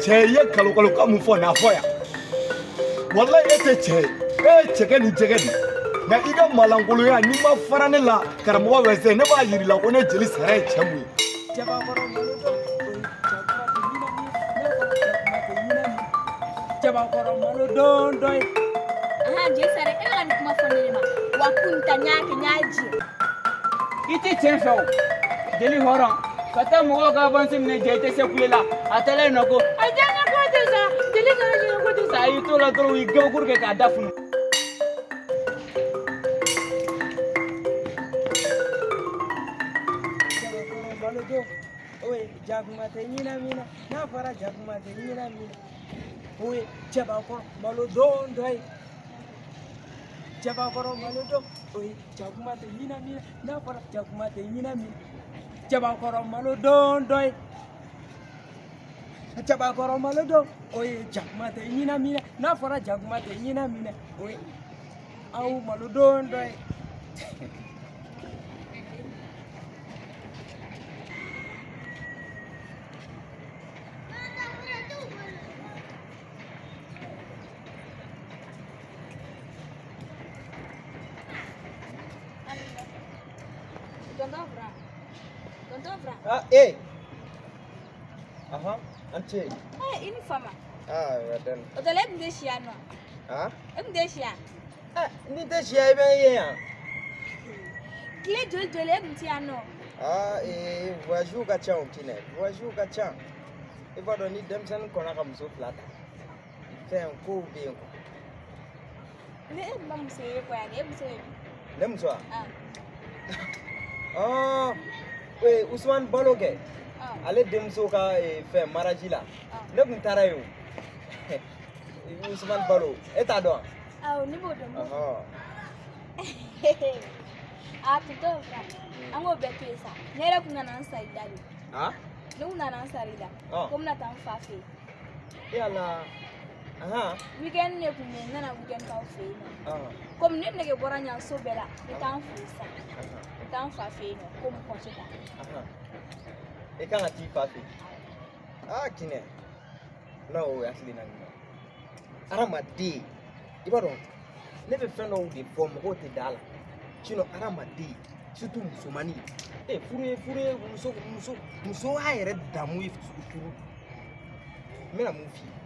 cɛ ye, i ye kalokalo kan mun fɔ n'a fɔ yan. Walayi e tɛ cɛ ye, e ye cɛkɛ ni jɛgɛ de ye. Nka i ka malankolonya, n'i ma fara ne la karamɔgɔ wɛsɛ, ne b'a yir'i la ko ne jeli sara ye cɛ mun ye. Cɛbakɔrɔ malo dɔn, cɛbakɔrɔ malo dɔn dɔ ye. Ahan, jeli sara, e bɛ ka nin kuma fɔ ne de ma wa? Kun ta n y'a kɛ, n y'a jɛ. I tɛ tiɲɛ fɛ o, jeli hɔrɔn ka taa mɔgɔw ka avansi minɛ jɛ, i tɛ se kule la. A taalen yen nɔ ko a diyaɲɛ ko tɛ sa, jeli sara ɲɛ ko tɛ sa. A y'i t'o la dɔrɔn, u ye gabakuru kɛ k'a da funu. Cɛbakɔrɔ malo dɔn, o ye jakuma tɛ ɲinɛ min na, n'a fɔra jakuma tɛ ɲinɛ min na, o ye cɛbakɔrɔ malo don dɔ ye. Cɛbakɔrɔ malo don, o ye jakuma tɛ ɲinɛ min na, n'a fɔra jakuma tɛ ɲinɛ min na, cɛbakɔrɔ malo don dɔ ye. Cɛbakɔrɔ malo don, o ye jakuma tɛ ɲinɛ min na, n'a fɔra jakuma tɛ ɲinɛ min na, o ye aw malo don dɔ ye. Tonton Fra. Tonton Fra. Ah, eh. Ahan, an ce. Eh, i ni fama. Ah, wa dan. O tɛ la, e tun tɛ si yan nɔ. Ah? E tun tɛ si yan. Eh, ni tɛ siya i bɛ n ye yan. Tile joli joli e tun tɛ yan nɔ? Ah, eh, voyage ka ca o Kinɛ. Voyage ka ca. I b'a dɔn ni denmisɛnnin kɔnna ka muso fila ta. Fɛn kow bɛ yen quoi. Ne e tun ma muso ye quoi yan, e muso ye min? Ne muso wa? Ah. Ah, eh, Usumani Balo kɛ. Ah. Ale denmuso ka eh, fɛn mariage la. Ah. Ne kun taara yen o. Usumani Balo, e t'a dɔn wa? Awɔ, ne b'o dɔn. Ɔhɔn. Ah, tonton Fra. An k'o bɛɛ to yen sa. Ne yɛrɛ kun nana n sali da de. Ah? Ne kun nana n sali da. Ah. Ko n bɛna taa n fa fɛ yen. Yala. Ahan. Weekend de kun bɛ yen, n nana weekend k'aw fɛ yen nɔ. Ah. Komi ne nege bɔra ɲan so bɛɛ la, n bɛ taa n fɛ yen sisan. N bɛ taa n fa fɛ yen nɔ, komi kɔnse ta. Ahan. I kan ka t'i fa fɛ yen. Aa Kinɛ. Non, o ye hakilina ɲuman ye. Hadamaden, i b'a dɔn ne bɛ fɛn dɔw de fɔ mɔgɔw tɛ da la. Sinon hadamaden, surtout musomanin. E furu ye furu ye muso muso musoya yɛrɛ damu ye furu. N bɛna mun f'i ye?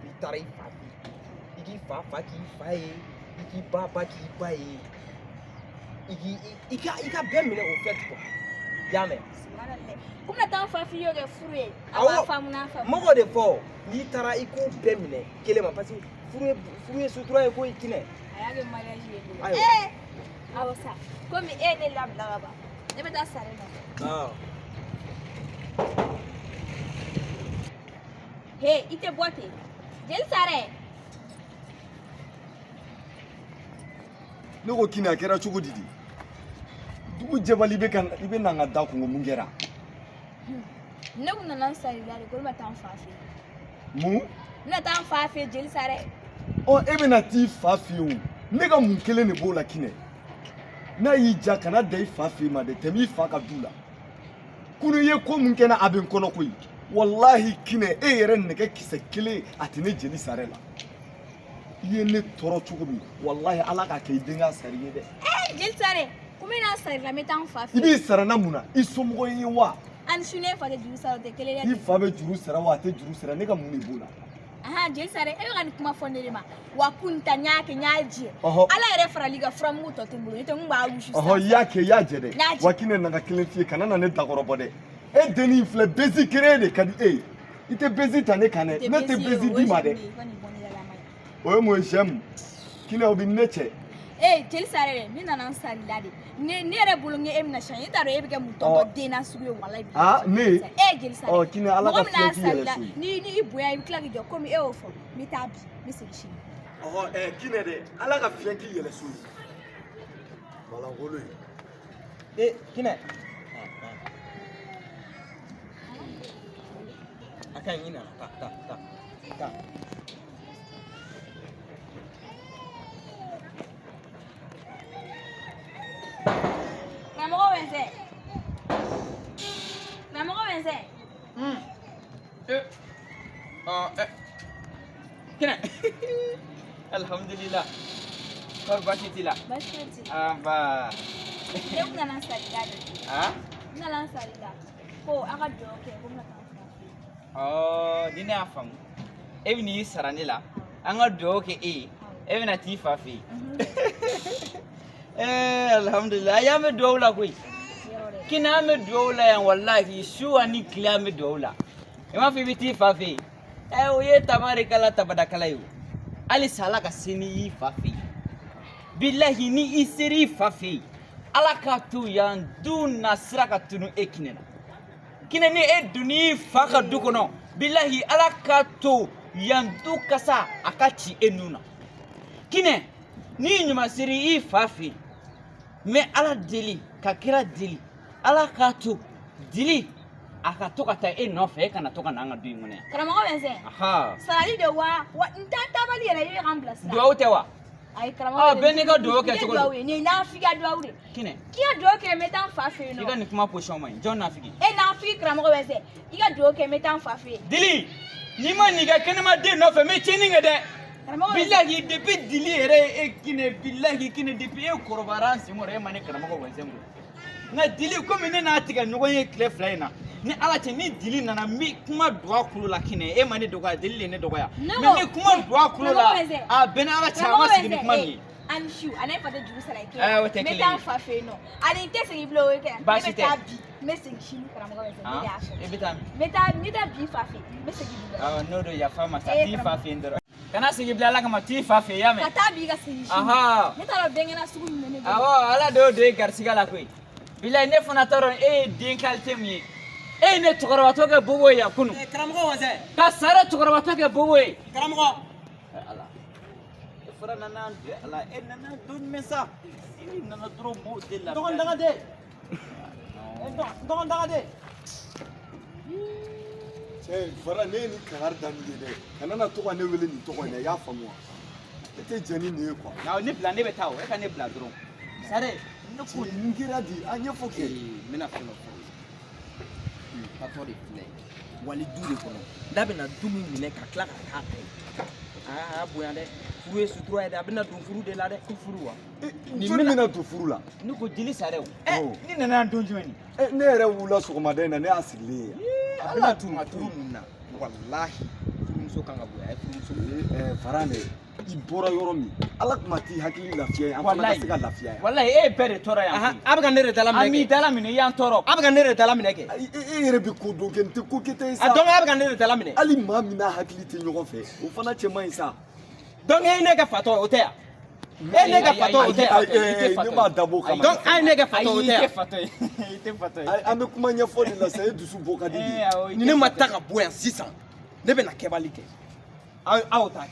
N'i taara i fa fɛ yen, i k'i fa fa k'i fa ye, i k'i ba ba k'i ba ye. I k'i i ka bɛɛ minɛ o fait quoi. I y'a mɛn? Subhanallah. Ko n bɛna taa n fa fɛ yen, y'o kɛ furu ye. A Awɔ. b'a faamu n'a faamu. Mɔgɔ de fɔ n'i taara i k'o bɛɛ minɛ kelen ma parce que furu ye sutura ye koyi Kinɛ. A y'a kɛ mariage ye bolo. Ayiwa. Ee! Awɔ sa. Komi e ye ne labila ka ban. Ne bɛ taa sare nɔfɛ. Ah. He, i tɛ bɔ ten. Jeli sare. Ne ko Kinɛ, a kɛra cogo di de? Dugu jɛbali i bɛ ka i bɛ na n ka da kungo, mun kɛra? Ne kun nana n sali la de ko ne ma taa n fa fɛ yen. Mun? N bɛna taa n fa fɛ yen, jeli sare. Ɔ, e bɛna t'i fa fɛ yen o, ne ka mun kelen de b'o la Kinɛ? N'a y'i ja, kana da i fa fɛ yen ma dɛ, tɛmɛ i fa ka du la. Kunu i ye ko mun kɛ n na, a bɛ n kɔnɔ koyi. Walahi Kinɛ, e yɛrɛ nɛgɛ kisɛ kelen a tɛ ne jeli sare la. I ye ne tɔɔrɔ cogo min, walahi Ala k'a kɛ i denkɛ sari ye dɛ. Ee, jeli sare. Ko n bɛna sari la, n bɛ taa n fa fɛ I yen. b'i sara na mun na? I somɔgɔ ye wa? Ani su ne fa tɛ juru sara, o tɛ kelen ye I dɛ. fa bɛ juru sara wa, a tɛ juru sara, ne ka mun de b'o la? Ahan, jeli sare, e bɛ ka nin kuma fɔ ne de ma wa? Kun ta n y'a kɛ, n y'a jɛ. Ɔhɔ. Ala yɛrɛ farali ka furamugu tɔ tɛ n bolo, n'o tɛ n kun b'a wusu Ɔhɔ, i sisan. y'a kɛ, i y'a jɛ dɛ. N y'a jɛ. Wa Kinɛ, na ka kelen f'i ye, kana na ne dakɔrɔbɔ dɛ. E dennin filɛ, bezi kere de ka di e ye. I tɛ bezi ta ne kan dɛ, ne tɛ bezi d'i ma dɛ. O ye mun ye? J'aime Kinɛ, o bɛ ne cɛ. Ee, jeli sare dɛ, ne nana n sali la de. Ne yɛrɛ bolo n ko e bɛna siɲɛ, ne t'a dɔn e bɛ kɛ mun tɔntɔn den na sugu ye, walayi. Ah, ne? Ee, jeli sare. Ɔ Kinɛ, Ala mɔgɔ ka min n'a fiɲɛ k'i sali yɛrɛ la so ye. ni i bonya, i bɛ tila k'i jɔ komi e y'o fɔ. N bɛ taa bi, n bɛ segin sini. Ɔhɔ, ɛ Kinɛ dɛ, Ala ka fiɲɛ k'i yɛrɛ so ye. Malangolo ye. Eh, Kinɛ. A ka ɲi, i nana. Taa, taa, taa. Taa. Karamɔgɔ Wɛnsɛ. Karamɔgɔ Wɛnsɛ. Eh, Ɔ ɛ Kinɛ. Alhamdulillah. Kɔri baasi t'i la? Baasi foyi t'i la. Anba. Ne kun nana n sara i la de. Ah? N nana n sara i la. Ko a ka dugawu kɛ ko n bɛna taa n fa fɛ yen. Ɔ ni ne y'a faamu e bɛ n'i sara ne la an ka dugawu kɛ e ye e bɛna t'i fa fɛ yen. Ɛɛ alhamdulilah ayi an bɛ dugawu la koyi. Yɔrɔ dɛ. Kinɛ an bɛ dugawu la yan walahi su ani tile an bɛ dugawu la. I m'a fɔ i bɛ t'i fa fɛ yen. Ɛ o ye tabarikala tabadakala ye o. Halisa Ala ka se n'i y'i fa fɛ yen. Bilahi ni i sera i fa fɛ yen Ala k'a to yan du na sira ka tunu e kinɛ na. Kinɛ ni e donn'i fa ka du kɔnɔ bilahi Ala k'a to yan du kasa a ka ci e nun na. Kinɛ n'i ɲuman sera i fa fɛ yen n bɛ Ala deli ka kira deli Ala k'a to dili a ka to ka taa e nɔfɛ e kana to ka na an ka du in kɔnɔ yan. Karamɔgɔ Wɛnsɛn. Aha. Sarali de wa wa n ta taabali yɛrɛ i bɛ ka n bilasira. Duwawu tɛ wa? Ayi karamɔgɔ. Ah, bɛɛ n'i ka duwawu Nin tɛ kɛcogo don. duwawu ye nin ye nafigi ka duwawu de. Kinɛ K'i ka duwawu kɛ n bɛ taa n fa fɛ yen i ka nɔ. nin kuma position man ɲi jɔn nafigi. E nafigi karamɔgɔ Wɛnsɛn i ka duwawu kɛ n bɛ taa n fa fɛ yen. Dili n'i ma n'i ka kɛnɛma den nɔfɛ n bɛ tiɲɛni kɛ dɛ. Karamɔgɔ Wɛnsɛn. Bilahi depuis dili yɛrɛ ye e kinɛ bilahi kinɛ depuis e kɔrɔbayara an sen kɔrɔ e ma ne karamɔgɔ Wɛnsɛn bolo. Nka dili komi ne n'a tigɛ ɲɔgɔn ye tile 2 in na ni Ala cɛ ni dili nana n bɛ kuma don a kulo la kinɛ e ma ne dɔgɔya dili de ye ne dɔgɔya. Ne Mais ko n bɛ kuma don a kulo la Karamɔgɔ Wɛnsɛn. a bɛɛ ni Ala cɛ a ma sigi ni kuma min ye. Ani su ani fa tɛ juru sara i kelen. Eh, o tɛ N bɛ kelen taa ye. n fa fɛ yen nɔ. Ani n tɛ segin bilen o ye kɛ. Baasi Ne bɛ tɛ. taa bi n bɛ segin sini karamɔgɔ Wɛnsɛn ne de y'a fɔ. E bɛ taa min? N bɛ taa bi n fa fɛ yen n bɛ segin bi. Awɔ n'o don yafa n ma sa Eh, t'i fa fɛ yen dɔrɔn. Kana segin bilen Ala kama t'i fa fɛ yen i y'a mɛn. Ka taa bi ka segin sini. Aha. Ne t'a dɔn bɛnkɛna sugu min bɛ ne bolo. Awɔ Ala de y'o don e garisigɛ la koyi. Bilayi ne fana t'a dɔn e ye den qualité min ye. E ye ne cɛkɔrɔbatɔ kɛ bobo ye yan kunun. Karamɔgɔ Wɛnsɛn. Ka sara cɛkɔrɔbatɔ kɛ bobo ye. Karamɔgɔ. Ala. E fana nana Ala e nana don jumɛn sa? I nana dɔrɔn mɔgɔw tɛ lafiya. Dɔgɔnin dangaden. Dɔgɔnin dangaden. Cɛ fara ne ye nin kangari da nin ye dɛ kana na to ka ne wele nin tɔgɔ in na i y'a faamu wa e tɛ jɛn ni nin ye quoi. Awɔ ne bila ne bɛ taa o e ka ne bila dɔrɔn. Sare ne ko Nin kɛra di a ɲɛfɔ kɛ. N bɛna fɛn dɔ fɔ aw ye. Tatɔ de filɛ wali du de kɔnɔ n'a bɛna du min minɛ ka tila ka k'a ta ye aa a bonya dɛ furu ye sutura ye dɛ a bɛna don furu de la dɛ ko furu wa. Nin jɔnni bɛna don furu la. Ne ko jeli sare o. Awɔ. Ɛ ne nana yan don jumɛn ni? Ne yɛrɛ wulila sɔgɔmada in na ne y'a sigilen ye yan. A bɛna don furu mun na walahi furumuso kan ka bonya a ye furumuso bonya. Fara dɛ i bɔra yɔrɔ min Ala tun ma t'i hakili lafiya ye an fana ka se ka lafiya yan. Walahi e ye bɛɛ de tɔɔrɔ yan koyi. A bɛ ka ne de dala An minɛ m'i kɛ. dala minɛ i y'an tɔɔrɔ. A bɛ ka ne de dala minɛ kɛ. Ayi, e yɛrɛ bɛ ko dɔn kɛ nin tɛ ko kɛta ye A sa. donc a bɛ ka ne de dala minɛ. Hali maa min n'a hakili tɛ ɲɔgɔn fɛ o fana cɛ man ɲi sa. Donc e ye ne kɛ fatɔ ye o tɛ yan. E ye ne kɛ fatɔ o tɛ yan. Ayi, ayi, ne m'a dabɔ o kama. Donc a ye ne kɛ fatɔ o Ayi tɛ i tɛ yan. fatɔ ye. I tɛ fatɔ ye. Ayi, an bɛ kuma ɲɛfɔ de la sa e dusu bɔ ka di de. Eh, awɔ, i Ni tɛ ne ma fatɔ ye. taa ka bɔ yan sisan ne bɛna kɛbali kɛ. Aw t'a kɛ.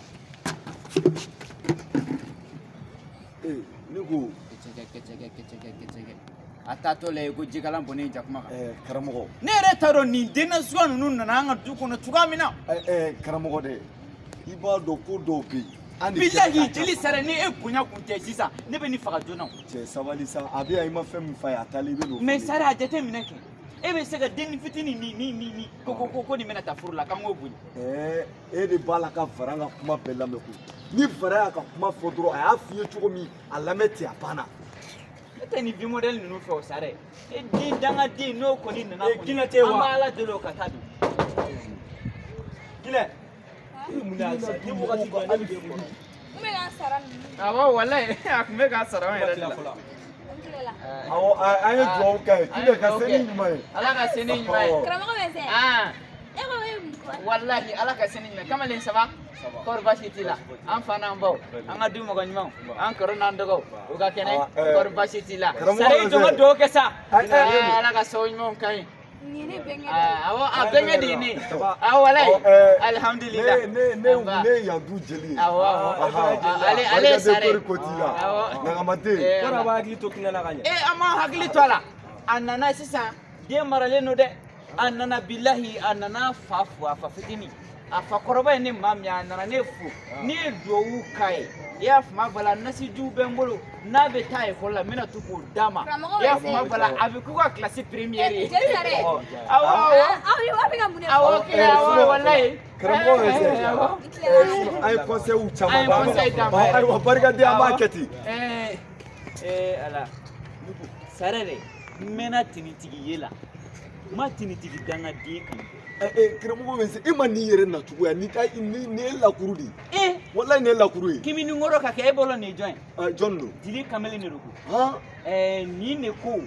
Ee ne ko Kɛcɛkɛ kɛcɛkɛ kɛcɛkɛ kɛcɛkɛ. A taatɔ la ye ko jikalan bɔnnen jakuma kan. Karamɔgɔ. Ne yɛrɛ t'a dɔn nin den nasuguya ninnu nana an ka du kɔnɔ cogoya min na. Karamɔgɔ dɛ i b'a dɔn ko dɔw bɛ yen. An de Bilahi kɛra k'a jeli sara ni e bonya kun tɛ sisan ne bɛ nin faga joona o. Cɛ sabali sa a bɛ yan i ma fɛn min f'a ye a taalen i bɛ n'o fɔ Mais ne ye. sara a jateminɛ kɛ e bɛ se ka den fitinin ni ni ni ni ko ko ko ko nin bɛna taa furu la k'an k'o bonya. E de b'a la ka Varan ka kuma bɛɛ lamɛn koyi ni Varan y'a ka kuma fɔ dɔrɔn a y'a f'i ye cogo min a lamɛn ten a banna. Ne tɛ nin vie modèle ninnu fɛ o sara e den dangaden n'o kɔni nana Eh, kɔni Ginɛ tɛ wa? an b'Ala deli o ka taa don. Ginɛ. E ye mun de ye halisa? Ni wagati bɛɛ ne bɛ k'e kɔnɔ. N bɛ ka n sara ninnu. Awɔ walayi a tun bɛ k'a sara an yɛrɛ de la. Fɔlɔ. N tilela. Awɔ an ye dugawu k'a ye An Ginɛ ka dugawu se kɛ. ni ɲuman ye. Ala ka se ni ɲuman ye. Awɔ. Karamɔgɔ Wɛnsɛn. Ah. E ko e ye mun fɔ? Walahi ala ka sini ɲuman kamalen saba kɔri baasi t'i la an fa n'an baw an ka du mɔgɔ ɲumanw an kɔrɔ n'an dɔgɔw u ka kɛnɛ Ah, eh, kɔri baasi t'i la karamɔgɔ sara i jɔ ka Wɛnsɛn. dugawu kɛ sa Ayi, ayi, Ah, ala ka sababu ɲumanw k'an ye Nin ye ne bɛnkɛ de ye. Ah, awɔ a bɛnkɛ de ye ne ye Saba. awɔ walahi Ɔ, alihamudulila Ne ne ye yan du jeli ye. Awɔ, awɔ. Aha. Ah, ale ye sare. Barikaden kori ko t'i la. Awɔ. Nagamaden. Eh, Kɔrɔ a b'a hakili to Ginɛ la ka ɲɛ. E an m'an hakili to a la a nana sisan den maralen don dɛ a nana bilahi a nana fa fo a fa fitinin A fakɔrɔba ye ne maa min ye, a nana ne fo, ne ye duwawu k'a ye. I y'a faamu bala, nasijiw bɛ n bolo, n'a bɛ taa ekɔli la, n bɛna to k'o d'a ma. Karamɔgɔ I y'a bɛ faamu bala, a bɛ k'u ka kilasi première ye. Jeli Sare. Awɔ, awɔ. Aw ye aw bɛ ka mun de Awɔ, fɔ? kɛ awɔ, walayi. Karamɔgɔ bɛ se. Awɔ. I tilara. An ye conseil caman An ye d'a ma. conseil d'a ma Ɔ, yɛrɛ. Ayiwa, barikaden, an b'a kɛ ten. Ala sare dɛ, n mɛnna tinitigi ye la, n ma tinitigi dangaden kan. Karamɔgɔ bɛ se, e ma n'i yɛrɛ nacogo ya, ni ka ni nin ye lakuru de ye. Ee! Walayi, nin ye lakuru ye. Kimi ni ngɔrɔ ka kɛ e bolo, nin ye jɔn ye? Jɔn don? Dili kamalen de don ko. Han. Nin de ko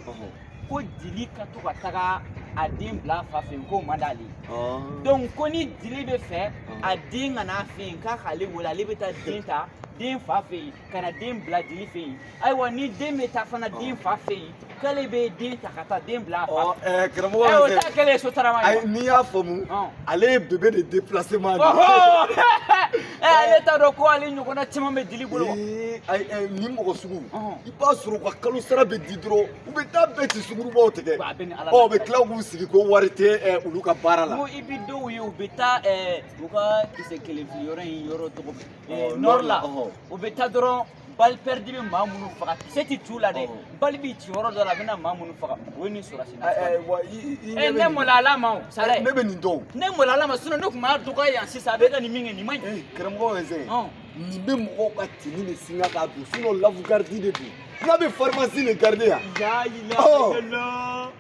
ko Dili ka to ka taga a den bila a fa fɛ yen, k'o man d'ale ye. Donc ko ni Dili bɛ fɛ a den ka n'a fɛ yen, k'a k'ale wele, ale bɛ taa den ta den fa fɛ yen ka na den bila Dili fɛ yen. Ayiwa, ni den bɛ taa fana den fa fɛ yen, k'ale bɛ den ta ka taa den bila a fa Ɔ fɛ yen. Karamɔgɔ O bɛ ta se. kɛlen ye sotarama ye Ayi, wa? n'i y'a faamu, ale ye bébé de déplacement de ye. Ɔhɔ! Ale t'a dɔn ko ale ɲɔgɔnna caman bɛ Dili bolo wa? Ee, ayi, nin mɔgɔ sugu, Ɔhɔn. i b'a sɔrɔ u ka kalo sara bɛ di dɔrɔn, u bɛ taa bɛɛ ci sungurubaw tigɛ. Wa a bɛ ni Ala Ɔ, u bɛ tila k'u sigi ko wari tɛ olu ka baara la. N ko i bi dɔw ye, u bɛ taa u ka kisɛ kelen fili yɔrɔ in yɔrɔ tɔgɔ nord la, u bɛ taa dɔrɔn, balle perdue bɛ maa minnu faga, kisɛ ti ci u la dɛ, balle bi ci yɔrɔ dɔ la, a bɛna maa minnu faga, o ye nin sɔrɔsi Ɛ, ɛ, wa i ɲɛ bɛ ne nin- maloyala ma o Sare. Ne bɛ nin dɔn. Ne maloyala ma, sinon ne tun b'a dɔgɔya yan sisan, a bɛ ka nin min kɛ, nin man ɲi. Karamɔgɔ bɛ se. Nin bɛ mɔgɔw ka tenue de singa k'a don, sinon lave garde de don. N'a bɛ pharmacie de garder yan. Ya ilaha illallah.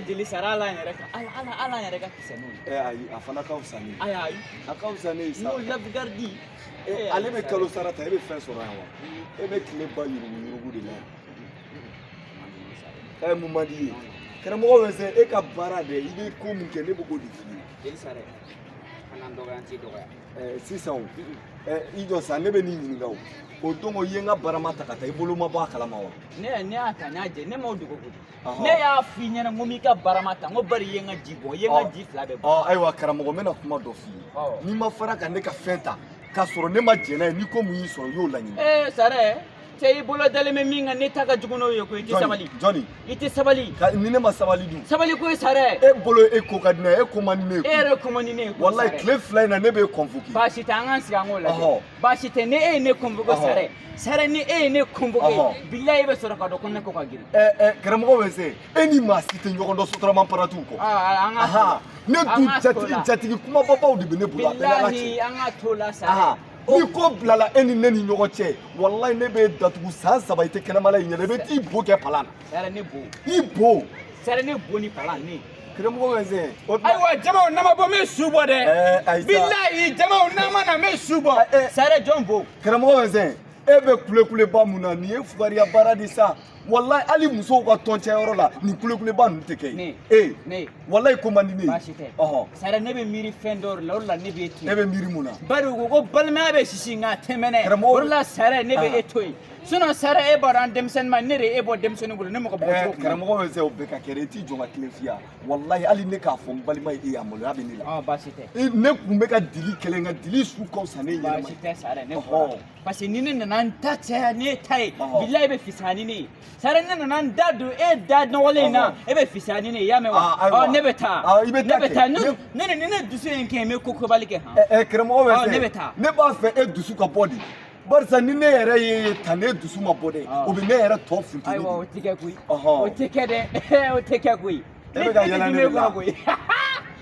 Jeli Sara, ala yɛrɛ ka ala ala ala yɛrɛ ka kisɛ n'o ye. Ayi, a fana ka fisa ne ye. Ayi, ayi. A ka fisa ne ye sa. N'o lave garde. Ale bɛ kalo sara ta, e bɛ fɛn sɔrɔ yan wa? E bɛ tile ba yurugu yurugu de la yan. Mun man di i ye? Karamɔgɔ bɛ se, e ka baara dɛ, i bɛ ko min kɛ, ne bɛ k'o de f'i ye. Jeli Sara, kana n dɔgɔya, n t'i dɔgɔya. Sisan o, i jɔ sa, ne bɛ n'i ɲininka o. O don o, i ye n ka barama ta ka taa, i bolo ma bɔ a kalama wa? Ne y'a ta, ne y'a jɛ, ne m'o dogo koyi. Ɔhɔn. Ne y'a f'i ɲɛna n ko n b'i ka barama ta, n ko bari i ye n ka ji bɔ, i ye n ka ji fila bɛɛ bɔ. Ɔ, ayiwa karamɔgɔ, n bɛna kuma dɔ f'i ye. N'i ma fara ka ne ka fɛn ta k'a sɔrɔ ne ma jɛn n'a ye, ni ko mun y'i sɔrɔ, i y'o laɲini. Sara, cɛ, i bolo dalen bɛ min kan, ne ta ka jugu n'o ye koyi. I tɛ sabali. Jɔni? I tɛ sabali. Ka ni ne ma sabali dun? Sabali koyi, Sara. E bolo, e ko ka di ne ye, e ko man di ne ye. E yɛrɛ ko man di ne ye koyi. Walayi, Sara. tile 2 in na, ne b'e convoqué. Baasi tɛ, an k'an sigi an k'o lajɛ. Baasi tɛ, ni e ye ne convoqué, Sara, Sara, ni e ye ne convoqué, bilayi, e bɛ sɔrɔ k'a dɔn ko ne ko ka girin. Karamɔgɔ bɛ se, e ni maa si tɛ ɲɔgɔn dɔn Sotarama paratiw kɔ. Aa, an ka to la. Ne An dun ka to jatigi la. jatigi kumababaw de bɛ ne bolo, a bɛɛ n'Ala cɛ. Bilahi, an ka to la, Sara. Ni ko bilala e ni ne ni ɲɔgɔn cɛ, walayi, ne b'e datugu san 3, i tɛ kɛnɛmala in ɲɛ, i bɛ t'i bo kɛ palan na. Sara, ne bo. I bo. Sara, ne bo ni palan ne. Karamɔgɔ bɛ se. Ayiwa, jamaw, n'a ma bɔ, n bɛ su bɔ dɛ. Ayi sa. Bilahi, jamaw, n'a ma na, n bɛ su bɔ. Sara, jɔn bo? Karamɔgɔ bɛ se, e bɛ kulekuleba mun na, nin ye fugariya baara de sa. Walayi, hali musow ka tɔncɛyɔrɔ la, nin kulekuleba ninnu tɛ kɛ Ne. yen. Ee. Ne. Walayi, ko man di ne ye. Baasi tɛ. Sara, ne bɛ miiri fɛn dɔ de la, o de la ne b'e to E yen. bɛ miiri mun na? Bari u ko ko balimaya bɛ sisi nka a tɛ mɛnɛ. Karamɔgɔ- O de la Sara, ne bɛ e to yen. Sinon Sara, e b'a dɔn an denmisɛnnin ma, ne de ye e bɔ denmisɛnnin bolo, ne mɔgɔ bɔ cogo kun. Karamɔgɔ bɛ se, o bɛɛ ka kɛ dɛ, i t'i jɔ ka tile fiyɛ. Walayi, hali ne k'a fɔ n balima ye, e y'a maloya bɛ ne la. Baasi tɛ. Ne kun bɛ ka dili kɛlɛ, nka dili su ka fisa ne ɲɛnama. Baasi tɛ Sara, ne bɔra. Parce que ni ne nana n ta caya ni e ta ye, bilayi, e bɛ fisaya ni ne ye. Sara, ne nana n da don e da nɔgɔlen in na, e bɛ fisaya ni ne ye, i y'a mɛn wa? Ah, ayiwa. Ɔ, ne bɛ taa. Ah, i bɛ taa Ne bɛ kɛ. taa. Ne ni ne dusu ye n kɛ, n bɛ ko kobali kɛ han. Karamɔgɔ bɛ Ɔ, se. ne bɛ taa. Ne b'a fɛ e dusu ka bɔ de. Barisa ni ne yɛrɛ ye tan, ne dusu ma bɔ dɛ, o bɛ ne yɛrɛ tɔ funteni. Ayiwa, o tɛ kɛ koyi. Ɔhɔn. O tɛ kɛ dɛ, o tɛ kɛ koyi. E bɛ ka yɛlɛ ne de la. koyi.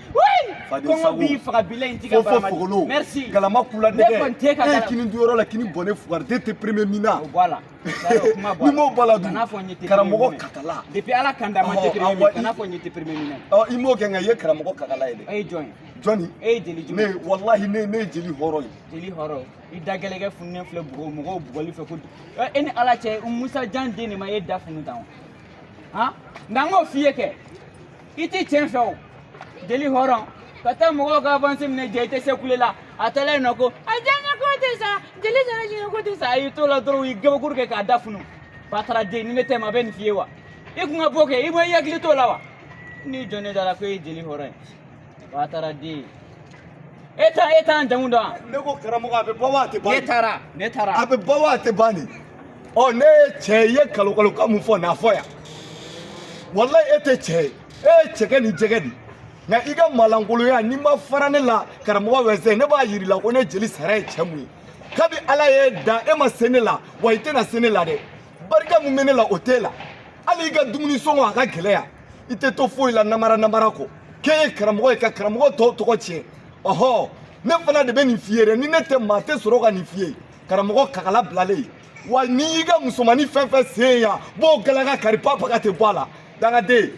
Oui! Faden Kɔngɔ sago. b'i faga, bilayi, n t'i ka Fo fo barama di. fogolo. Merci. Galama kula Ne dɛgɛ. kɔni t'e ka E ye galama. kini dun yɔrɔ la, kini bɔnnen fugariden tɛ premier min na. O bɔ a la. Sara, o kuma bɔ a la. Ni m'o bɔ a la dun. Kana fɔ n ye tɛ Karamɔgɔ premier minɛ. kakala. Depuis Ala kan da ma tɛ premier minɛ. Kana fɔ n ye tɛ premier minɛ. Ɔ, i m'o kɛ, nka i ye karamɔgɔ kakala ye dɛ. E ye jɔn ye? Jɔnni? E ye jeli jumɛn? Ne walahi, ne ye jeli hɔrɔn ye. Jeli hɔrɔn. I da gɛlɛkɛ fununen filɛ bugɔ mɔgɔw bugɔli fɛ ko e ni Ala cɛ, Musa Jan den de ma e da funu tan wa? Han? Nka n k'o f'i ye kɛ. I tɛ tiɲɛ fɛ o. Jeli hɔrɔn. Ka taa mɔgɔw ka avance minɛ jɛ, i tɛ se kule la. A taalen yen nɔ ko a diya ko tɛ sa, jeli Sara jɛnɛ ko tɛ sa. A y'i t'o la dɔrɔn, u ye gabakuru kɛ k'a da funu. Batara den, ni ne tɛ ma bɛ nin f'i ye wa? I kun ka bɔ kɛ, i ma i hakili t'o la wa? N'i jɔ ne da la ko e ye jeli hɔrɔn ye. Batara den. E t'an jamu dɔn wa? Ne ko karamɔgɔ, a bɛ ban wa a tɛ ban? Ne taara, ne taara. A bɛ ban wa a tɛ ban de? Ɔ, ne ye cɛ ye, i ye kalo kalo kan mun fɔ, n'a fɔ yan. Walayi, e tɛ cɛ ye. E ye cɛkɛ ni jɛgɛ de. Nka i ka malankolonya, n'i ma fara ne la, karamɔgɔ wɛsɛ, ne b'a yir'i la ko ne jeli sara ye cɛ mun ye. Kabi Ala ye dan, e ma se ne la, wa i tɛna se ne la dɛ. Barika mun bɛ ne la, o t'e la. Hali i ka dumuni sɔngɔ a ka gɛlɛya, i tɛ to foyi la namara namara kɔ. K'e ye karamɔgɔ ye ka karamɔgɔ tɔw tɔgɔ tiɲɛ. Ɔhɔ, ne fana de bɛ nin f'i ye dɛ. Ni ne tɛ, maa tɛ sɔrɔ ka nin f'i ye. Karamɔgɔ kakala bilalen wa, n'i y'i ka musomannin fɛn fɛn sen yan, b'o galaka kari, papaga tɛ bɔ a la. Dangaden.